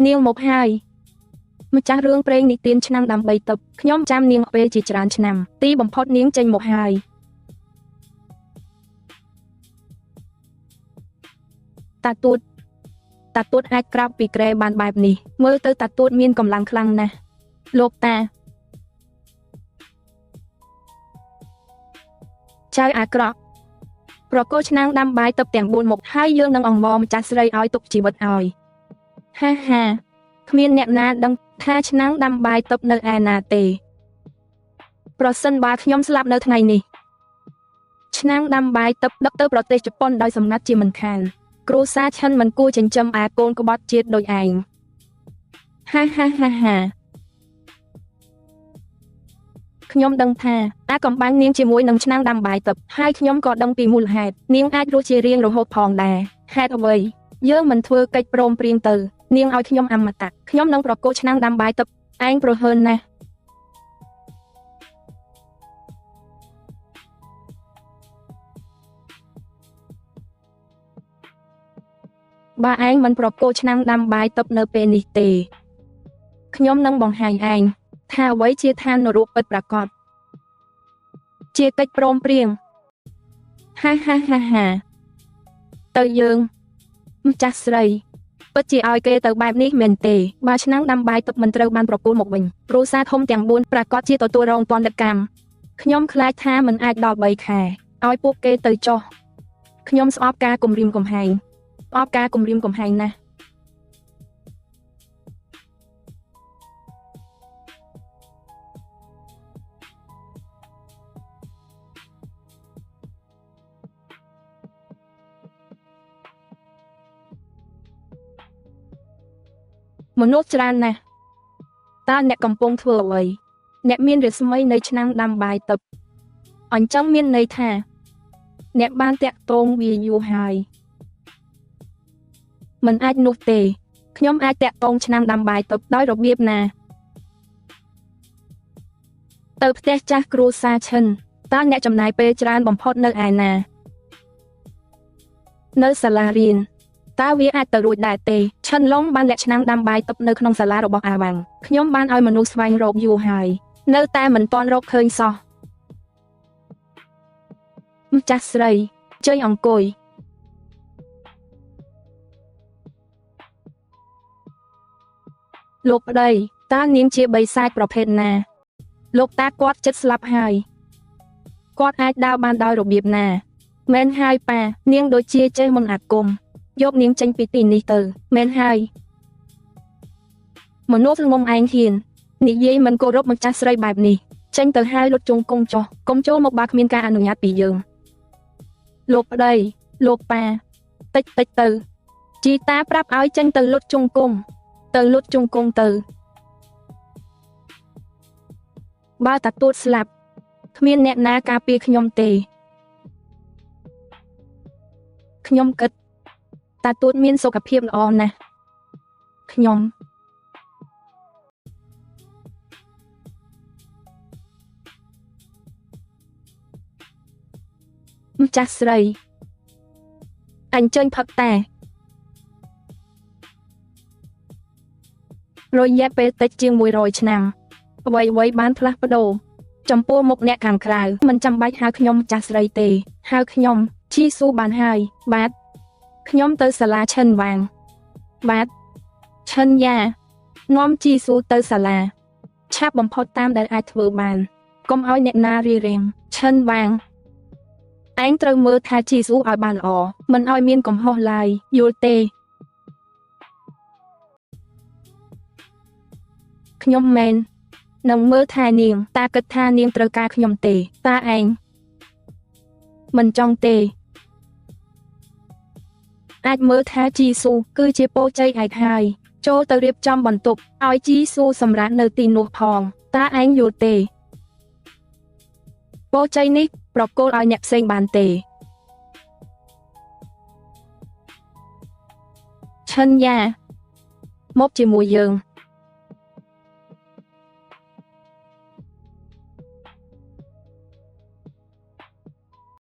នាងមកហើយម្ចាស់រឿងព្រេងនិទានឆ្នាំដើម្បីទឹកខ្ញុំចាំនាងពេលជាច្រើនឆ្នាំទីបំផុតនាងចេញមកហើយតាទួតតាទួតអាចក្រោកពីគ្រែបានបែបនេះមើលទៅតាទួតមានកម្លាំងខ្លាំងណាស់លោកតាចៅអាក្រក់ប្រគល់ឆ្នាំងដាំបាយទឹកទាំង4មុខហើយយើងនឹងអង្វរម្ចាស់ស្រីឲ្យទុកជីវិតឲ្យហាហាគ្មានអ្នកណាដឹងថាឆ្នាំងដាំបាយទឹកនៅឯណាទេប្រសិនបើខ្ញុំស្លាប់នៅថ្ងៃនេះឆ្នាំងដាំបាយទឹកដឹកទៅប្រទេសជប៉ុនដោយសម្ងាត់ជាមិនខានគ្រួសារឆិនមិនគួរចិញ្ចឹមអាកូនក្បត់ជាតិដូចឯងហាហាហាហាខ្ញុំដឹងថាអាកំបាំងនាងជាមួយនឹងឆ្នាំងដាំបាយទឹកហើយខ្ញុំក៏ដឹងពីមូលហេតុនាងអាចរស់ជារៀងរហូតផងដែរហេតុអ្វីយើងមិនធ្វើកិច្ចព្រមព្រៀងទៅនាងឲ្យខ្ញុំអមតៈខ្ញុំនឹងប្រគល់ឆ្នាំងដាំបាយទឹកឯងប្រហើនណាស់បើឯងមិនប្រគល់ឆ្នាំងដាំបាយទឹកនៅពេលនេះទេខ្ញុំនឹងបង្ហាញឯងថាអ្វីជាឋាននរកពិតប្រាកដជាកិច្ចព្រមព្រៀងហាហាហាហាទៅយើងម្ចាស់ស្រីពិតជាឲ្យគេទៅបែបនេះមែនទេបើឆ្នាំងដាំបាយទឹកមិនត្រូវបានប្រគល់មកវិញគ្រួសារធំទាំង4ប្រាកដជាទទួលរងទណ្ឌកម្មខ្ញុំខ្លាចថាមិនអាចដល់3ខែឲ្យពួកគេទៅចុះខ្ញុំស្អប់ការគំរាមកំហែងស្អប់ការគំរាមកំហែងណាស់មនុស្សច្រើនណាស់តើអ្នកកំពុងធ្វើអ្វីអ្នកមានរស្មីនៃឆ្នាំងដាំបាយទឹកអញ្ចឹងមានន័យថាអ្នកបានតាក់ទងវាយូរហើយមិនអាចនោះទេខ្ញុំអាចតាក់ទងឆ្នាំងដាំបាយទឹកដោយរបៀបណាទៅផ្ទះចាស់គ្រួសារឈិនតើអ្នកចំណាយពេលច្រើនបំផុតនៅឯណានៅសាលារៀនតើវាអាចទៅរួចដែរទេឈិនឡុងបានលាក់ឆ្នាំងដាំបាយទឹកនៅក្នុងសាលារបស់អាវ៉ាំងខ្ញុំបានឲ្យមនុស្សស្វែងរកយូរហើយនៅតែមិនទាន់រកឃើញសោះម្ចាស់ស្រីជើញអង្គុយលោកប្តីតើនាងជាបិសាចប្រភេទណាលោកតាគាត់ចិត្តស្លាប់ហើយគាត់អាចដើរបានដោយរបៀបណាមែនហើយប៉ានាងដូចជាចេះមន្តអាគមយកនាងចេញពីទីនេះទៅមែនហើយមនុស្សងំឯងហ៊ាននិយាយមិនគោរពម្ចាស់ស្រីបែបនេះចេញទៅហើយលុតជង្គង់ចុះកុំចូលមកបើគ្មានការអនុញ្ញាតពីយើងលោកប្តីលោកប៉ាតិចតិចទៅជីតាប្រាប់ឲ្យចេញទៅលុតជង្គង់ទៅលុតជង្គង់ទៅបើតាទួតស្លាប់គ្មានអ្នកណាការពារខ្ញុំទេខ្ញុំគិតតាទួតមានសុខភាពល្អណាស់ខ្ញុំម្ចាស់ស្រីអញ្ជើញផឹកតារយៈពេលតិចជាង100ឆ្នាំអ្វីៗបានផ្លាស់ប្ដូរចំពោះមុខអ្នកខាងក្រៅមិនចាំបាច់ហៅខ្ញុំម្ចាស់ស្រីទេហៅខ្ញុំជីស៊ូបានហើយបាទខ្ញុំទៅសាលាឈិនវ៉ាងបាទឈិនយ៉ានាំជីស៊ូទៅសាលាឆាប់បំផុតតាមដែលអាចធ្វើបានកុំឲ្យអ្នកណារារាំងឈិនវ៉ាងឯងត្រូវមើលថាជីស៊ូឲ្យបានល្អមិនឲ្យមានកំហុសឡើយយល់ទេខ្ញុំមែននឹងមើលថែនាងតាគិតថានាងត្រូវការខ្ញុំទេតាឯងមិនចង់ទេអាចមើលថាជីស៊ូគឺជាពោជ័យឯកហើយចូលទៅរៀបចំបន្ទប់ឲ្យជីស៊ូសម្រាប់នៅទីនោះផងតាឯងយល់ទេពោជ័យនេះប្រគល់ឲ្យអ្នកផ្សេងបានទេឈិនយ៉ាមកជាមួយយើង